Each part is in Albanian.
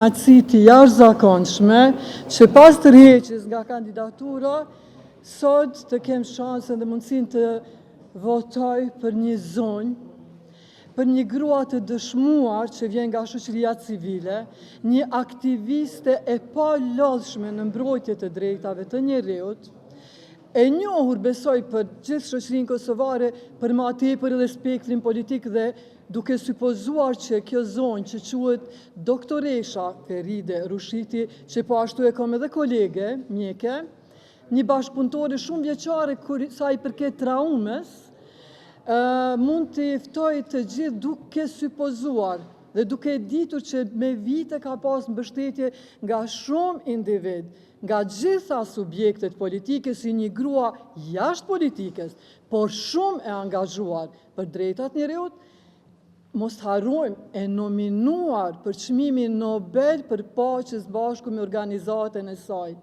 Kënaqësi të jashtëzakonshme që pas tërheqjes nga kandidatura, sot të kem shansën dhe mundësinë të votoj për një zonjë, për një grua të dëshmuar që vjen nga shoqëria civile, një aktiviste e palodhshme në mbrojtje të drejtave të njeriut, e njohur besoj për gjithë shoqërinë kosovare, për ma tepër edhe spektrin politik dhe duke supozuar që kjo zonjë që quhet doktoresha Feride Rushiti, që po ashtu e kam edhe kolege, mjeke, një bashkëpunëtore shumëvjeçare kur sa i përket traumës, mund t'i ftoj të gjithë duke supozuar dhe duke ditur që me vite ka pas mbështetje nga shumë individ, nga gjitha subjektet politike, si një grua jashtë politikës, por shumë e angazhuar për drejtat e njeriut, mos të harrojmë e nominuar për çmimin Nobel për paqe së bashku me organizatën e saj,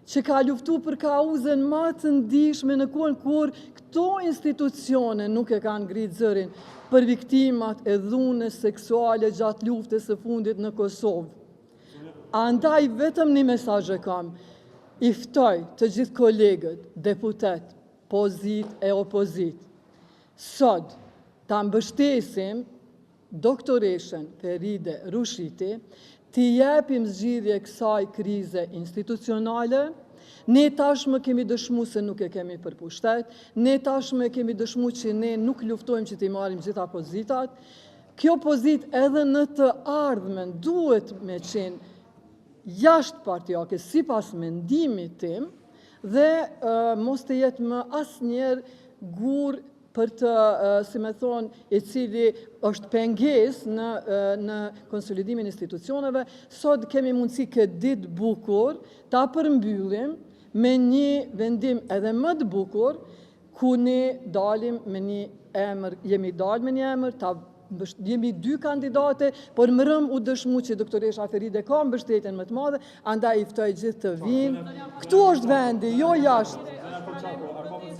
që ka luftu për kauzën ma të ndjeshme në kohën kur këto institucione nuk e kanë ngritë zërin për viktimat e dhunës seksuale gjatë luftës së fundit në Kosovë. Andaj vetëm një mesazh e kam, i ftoj të gjithë kolegët, deputet, pozitë e opozitë. Sot ta mbështesim doktoreshën Feride Rushiti, t'i jepim zgjidhje kësaj krize institucionale, Ne tashmë kemi dëshmu se nuk e kemi për pushtet, ne tashmë kemi dëshmu që ne nuk luftojmë që t'i marrim gjitha pozitat. Kjo pozitë edhe në të ardhmen duhet me qenë jashtë partiake, sipas mendimit tim, dhe mos të jetë më asnjëherë gur për të, si me thonë, i cili është pengesë në, në konsolidimin e institucioneve. Sot kemi mundësi këtë ditë bukur ta përmbyllim me një vendim edhe më të bukur, ku ne dalim me një emër, jemi dalë me një emër, ta jemi dy kandidate, por mbrëmë u dëshmu që doktoresha Feride ka mbështetjen më të madhe, andaj i ftoj gjithë të vinë. Këtu është vendi, jo jashtë.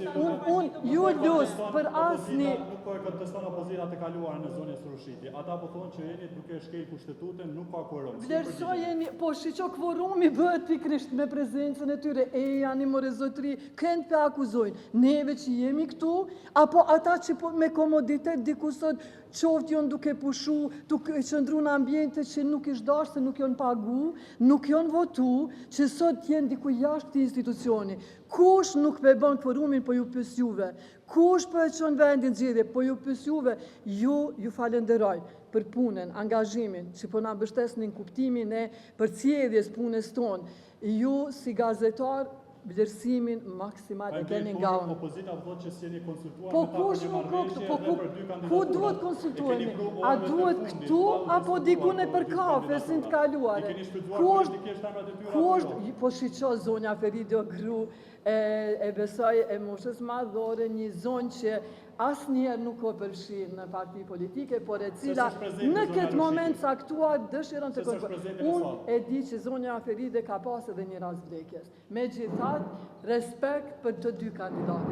Unë, un, ju lus për asnjë... Nuk po e konteston opozita të kaluar në zonjës Rushiti. Ata po thonë që jeni duke shkel kushtetutën, nuk ka kuorum. Si përgjigjeni? Vlerësojeni, po shiqo kvorumi bëhet pikërisht me prezencën e tyre, e janë more zotri, kënd pe akuzojnë, neve që jemi këtu, apo ata që po me komoditet diku sot qoftë janë duke pushu, duke qëndru në ambiente që nuk ish dashtë se nuk janë pagu, nuk janë votu, që sot jenë diku jashtë këtij institucioni. Kush nuk pe bën kvorumin, po ju pyes juve. Kush po e çon vendin zgjedhje, po ju pyes juve. Ju ju falenderoj për punën, angazhimin, që po na mbështesni në kuptimin e përcjelljes punës tonë. Ju si gazetar vlerësimin maksimal e keni nga unë. Opozita thotë që s'jeni konsultuar Po me ta për kush një nuk o këtu, marrëveshje po dhe ku, për dy ku kandidaturat. duhet E keni konsultohemi? pru A orëve të duhet fundit, këtu pa u apo diku konsultuar në për për dy kafe, si në të kandidaturat. kaluare? I keni shfrytzuar Ku është, politikisht emrat e tyre ku apo është, jo? po shiqo zonja Feride o gru, e, e besoj e moshës madhore, një zonjë që asnjëherë nuk o përfshirë në parti politike, por e cila s'është prezente në zonja këtë Rushiti? moment caktuar dëshiron të Se s'është konkurrojë. prezente në Unë sallë? e di që zonja Feride ka pas edhe një rast vdekjes. Megjithatë, respekt për të dy kandidatët.